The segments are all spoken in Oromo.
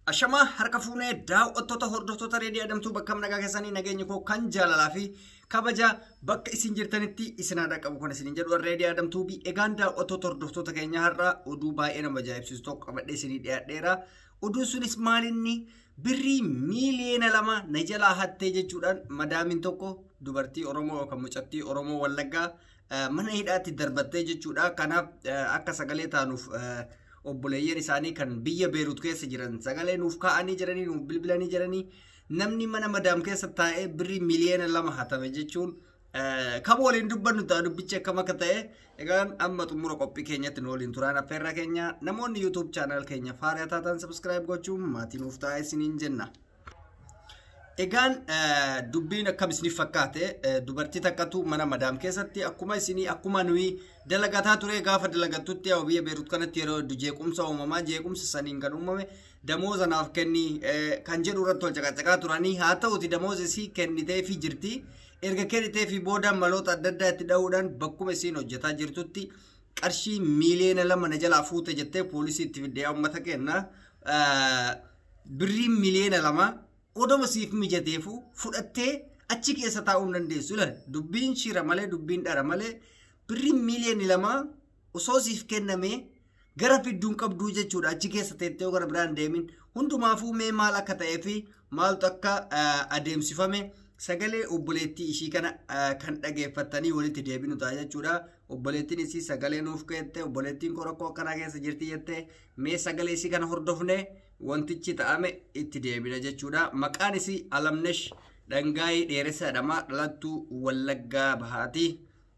Ashamaa harka fuunee daawwattoota hordoftoota Reedii Adamtuu bakka nagaa keessanii nageenyi koo kan jaalalaa fi kabaja bakka isin jirtanitti isin haa qabu kan isin jedhu Reedii Adamtuu bi egaan daawwattoota hordoftoota keenya har'a oduu baay'ee nama ajaa'ibsiisu tokko qabadhee isinii dhiyaadheera. Oduun sunis maalinni birrii miiliyoona 2 na jalaa hattee jechuudhaan madaamiin tokko dubartii Oromoo yookaan mucattii Oromoo Wallaggaa mana hidhaatti darbattee jechuudha. Kanaaf akka sagalee taanuuf obboleeyyan isaanii kan biyya Beerut keessa jiran sagalee nuuf kaa'anii jiranii, nuuf bilbilanii jiranii. Namni mana madaam keessa taa'ee birrii miiliyoona 2 hatame jechuun kam waliin dubbannu ta'a? Dubbichi akkam akka ta'e egaan amma xumura qophii keenyatti nu waliin turaan affeerraa keenya. Namoonni YouTube channel keenya faaraa taatan subscribe gochuun maatii nuuf ta'a isiniin jenna. Egaan dubbiin akkam isiniif fakkaate? Dubartii takkatu mana madaam keessatti akkuma isinii akkuma nuyi dalagataa ture. Gaafa dalagattutti biyya Beerut kanatti yeroo hedduu jeequmsa uumamaa, jeequmsa saniin kan uumame damooza naaf kenni kan jedhu irratti wal caqacaqaa turanii. Haa ta'uti damooza isii kenniteefii jirti. Erga kenniteefii booda maloota adda addaa itti dha'uudhaan bakkuma isiin hojjetaa jirtutti qarshii miiliyoona 2 na jalaa fuute jettee poolisii itti fiddee uummata kenna. Birrii miiliyoona 2 odoma siif mijateefu fudhattee achi keessa taa'uu hin dandeessu. Dubbiin shira malee, dubbiin dhara malee, birrii miiliyoona 2 osoo siif kennamee gara fidduun qabduu jechuudha. Achi keessa teettee gara biraan deemin hundumaafuu mee maal akka ta'ee fi maaltu akka adeemsifame sagalee obboleettii ishii kana kan dhageeffattanii walitti deebinu ta'a jechuudha. Obboleettiin isii sagalee nuuf kette, obboleettiin koo rakkoo akkanaa keessa jirti jettee, mee sagalee isii kana hordofne wantichi ta'ame itti deebina jechuudha. Maqaan isii Alamnesh Dhangaayii Dheeressaa jedhama. Dhalattuu Wallaggaa Bahaati.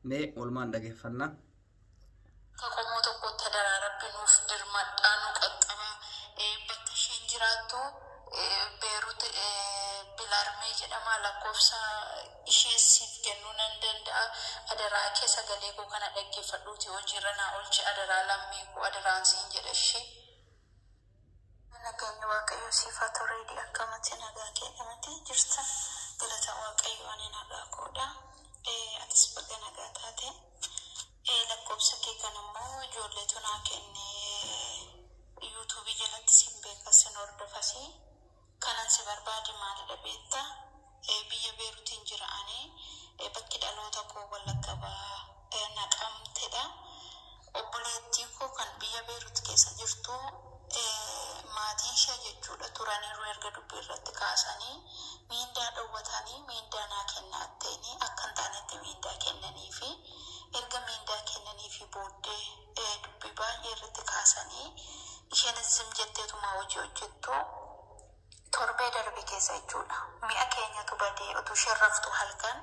Mee oolmaan dhageeffanna. Akka qomoo tokkotti adaraa Rabbi nuuf dirmadhaa, nu qaqqaba. Bakka isheen jiraattu Beerut Bilaarmee jedhama. Lakkoofsa ishee siif kennuu nan danda'a. Adaraa kee sagalee koo kana dhaggeeffadhuuti hojiirra naa oolchi, adaraa lammii koo, adaraan siin jedha ishee. Nageenyi Waaqayyo siif haa ta'u. Reedii, akkamatti nagaa keedhamatti jirta? Galata Waaqayyo, ani nagaa koodha. Atis baga nagaa taate. Lakkoofsa kee kan immoo ijoolleetu naa kenne. YouTubeii jalatti sin beeka, sin hordofasi. Kanan si barbaade maalidha beekta? Biyya Beeruutiin jira ani. Bakki dhaloota koo Wallagga Naqamtedha. Obboleettii koo kan biyya Beerut keessa jirtu maatii ishee jechuudha turaniiru. Erga dubbii irratti kaasanii miindaa dhowwatanii, miindaa naa kennaatteeni akka hin taanetti miindaa kennanii fi erga miindaa kennanii fi booddee dubbii baay'ee irratti kaasanii isheenis zim jetteetuma hojii hojjettu. Torbee darbe keessa jechuudha. Mi'a keenyatu badee, utuu isheen raftu halkan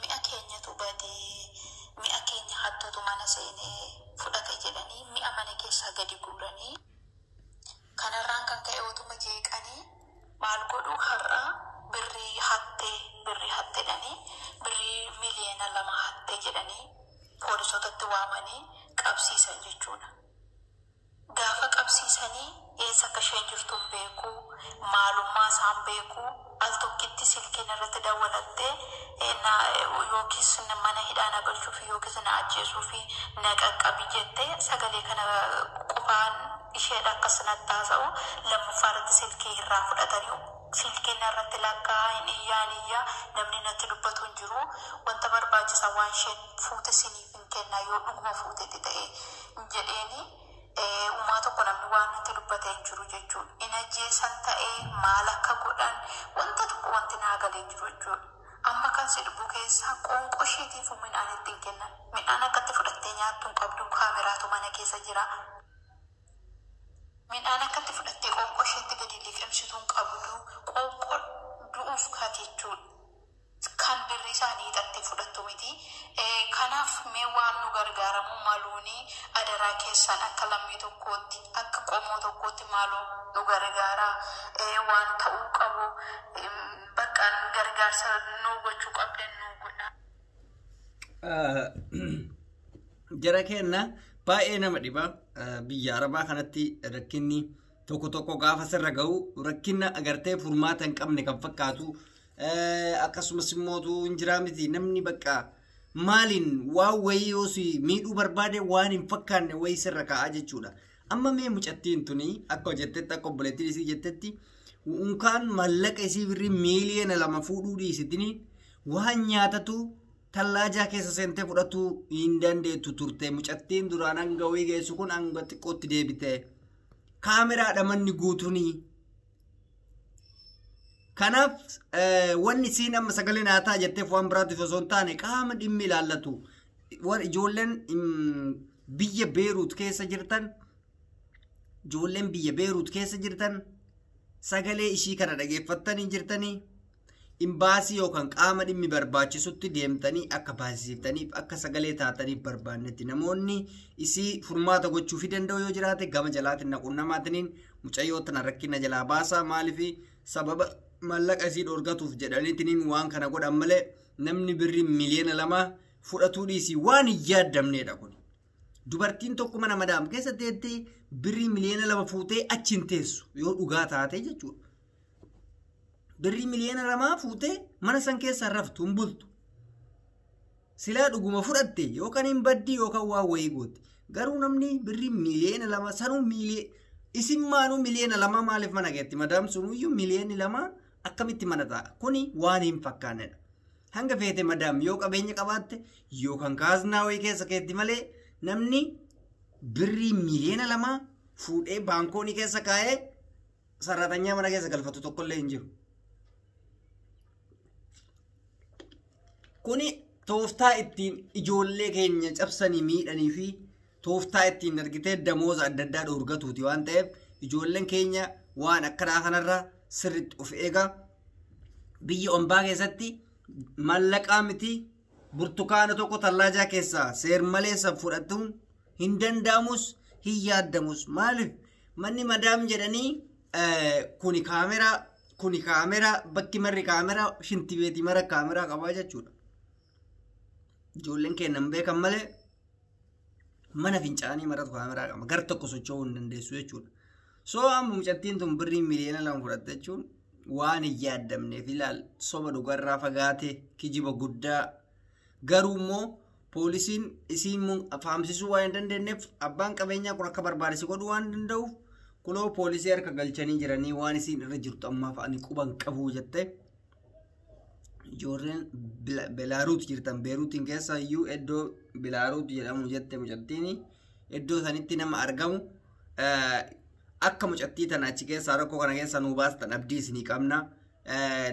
mi'a keenyatu badee, mi'a keenya hattuutu mana seenee fudhate jedhanii mi'a mana keessaa gadi guuranii. Kanarraan kan ka'e utuma jeeqanii maal godhu, har'a birrii hattee, birrii hatteedhanii, birrii miiliyoona 2 hattee jedhanii poolisootatti waamanii qabsiisan jechuudha. Gaafa qabsiisanii eessa akka isheen jirtu hin beeku, maalummaa isaan beeku. Al tokkitti silkiin irratti dawwalattee yookiis mana hidhaa na galchuuf yookiis na ajjeesuuf na qaqqabi jettee sagalee kana qofaan isheedha akkas natti haasa'u. Lammaffaa irratti silkii irraa fudhatanii silkiin irratti lakkaa'aa hin iyyaa hin iyyaa, namni natti dubbatu hin jiru. Wanta barbaachisaa waan isheen fuute siniif hin kennaa yoo dhuguma fuutetti ta'e jedheeni. Uumaa tokko namni waan natti dubbatee hin jiru jechuudha. In ajjeesan ta'ee maal akka godhan wanta tokko wanti naa galee hin jiru jechuudha. Amma kan si dhubu keessaa qoonqoo isheetiif midhaan ittiin kennan. Midhaan akkatti fudhattee nyaattu hin qabdu, kaameraatu mana keessa jira. Midhaan akkatti fudhattee qoonqoo isheetti gadi liqimsituu hin qabdu. Qoonqoo du'uuf kaati jechuudha. Kan birrii isaanii hidhattee fudhattu miti. Kanaaf mee waan nu gargaaramu maluuni adaraa keessan akka lammii tokkootti, akka qomoo tokkootti maaloo nu gargaara. Waan ta'uu qabu bakka gargaarsa nu gochuu qabdan nu godha. Jara kenna, baay'ee nama dhiba. Biyya Arabaa kanatti rakkinni tokko tokko gaafa sirra ga'u rakkina agartee furmaata hin qabne kan fakkaatu, akkasumas immoo hin jiraa miti. Namni bakka maaliin waan wayii yoo si miidhuu barbaade waan hin fakkaanne wayii sirra kaa'aa jechuudha. Amma mee mucattiin tuni akka jettetti, akka obboleettiin isii jettetti, unkaan mallaqa isii birrii 2 miiliyoona fuudhuu dhiisitini waan nyaatatu tallaajaa keessa seentee fudhatuu hin dandeettu turte. Mucattiin duraan hanga wayii geessu kun hanga xiqqootti deebite. Kaameraadha manni guutunii. Kanaaf wanni isiin amma sagalee naataa jetteef waan biraatiif osoo hin taane, qaama dhimmi ilaallatu. Ijoolleen biyya Beeruut keessa jirtan, ijoolleen biyya Beeruut keessa jirtan, sagalee ishii kana dhageeffattanii jirtanii, imbaasii yookaan qaama dhimmi barbaachisutti deemtanii akka baasisiftaniif, akka sagalee taataniif barbaannetti, namoonni isii furmaata gochuufii danda'u yoo jiraate, gama jalaatiin naqunnamaatiniin mucayyoo tana rakkina jalaa baasaa. Maaliif sababa mallaqa isii dhorgatuuf jedhaniitiniin waan kana godhan malee, namni birrii 2 miliyoona fudhatuu dhiisii waan hin yaaddamneedha kun. Dubartiin tokko mana madaam keessa teettee birrii 2 miliyoona fuutee achi hin teessu yoo dhugaa taate jechuudha. Birrii 2 miliyoona fuutee mana san keessa raftu hin bultu. Silaa dhuguma fudhatte yookaan hin baddii yookaan waan wayii goote. Garuu namni birrii 2 miliyoona sanuu isin maanuu 2 miliyoona maaliif mana geetti? Madaam sunuyyuu 2 miliyoonni akkamitti mana ta'a? Kuni waan hin fakkaannedha. Hanga feete madaam yoo qabeenya qabaatte yookaan kaaznaa wayii keessa keetti malee, namni birrii 2 miliyoona fuudhee baankoonii keessa kaa'ee sararatanyaa mana keessa galfatu tokkollee hin jiru. Kuni tooftaa ittiin ijoollee keenya cabsanii miidhanii fi tooftaa ittiin argitee damooza adda addaa dhoorgatuuti waan ta'eef, ijoolleen keenya waan akkanaa kanarra sirriitti of eegaa. Biyya ombaa keessatti mallaqaa miti, burtukaana tokko tallaajaa keessaa seer-maleessa fudhatuun hin danda'amus, hin yaaddamus. Maaliif manni madaam jedhanii kuni kaameraa, kuni kaameraa, bakki marri kaameraa, shintibeetii mara kaameraa qabaa jechuudha. Ijoolleen keenya hin beekan malee mana fincaanii maratu kaameraa qaba. Gar tokko socho'uu hin dandeessu jechuudha. So amma mucattiin tun birrii 2 miliyoona fudhatte jechuun waan hin yaaddamneef, ilaal, soba dhugarraa fagaate, kijiba guddaa. Garuu immoo poolisiin isiin faamsisuu waan hin dandeenyeef, abbaan qabeenyaa kun akka barbaadese godhuu waan danda'uuf, kunoo poolisii harka galchanii jiranii. Waan isiin irra jirtu ammaaf ani quban qabu jette. Ijoolleen Belaaruut jirtan, Beeruutiin keessa iyyuu iddoo Belaaruut jedhamu jette mucattiin, iddoo sanitti nama argamu akka mucattii tana achi keessaa, rakkoo kana keessa nuu baastan abdii isinii qabna.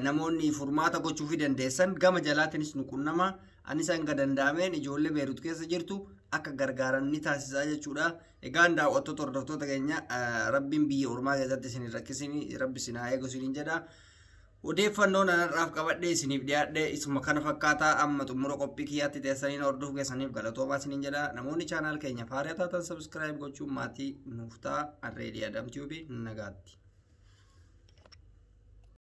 Namoonni furmaata gochuufii dandeessan gama jalaatiinis nu qunnama. Anis hanga danda'ameen ijoollee Beeruut keessa jirtu akka gargaaran ni taasisaa jechuudha. Egaan daawwattoota, hordoftoota keenya, rabbiin biyya ormaa keessatti isin hin rakkisin, rabbi isin haa eegu isiniin jedha. Odeeffannoo nanarraaf qabadhee isiniif dhiyaadhe isuma kana fakkaataa. Amma xumura qophii kiyyaatti teessaniin hordofu keessaniif galatoomaa isiniin jedha. Namoonni channel keenya faaraa taatan subscribe gochuun maatii nuuf ta'a. Arreedii Adam Tube, nagaatti.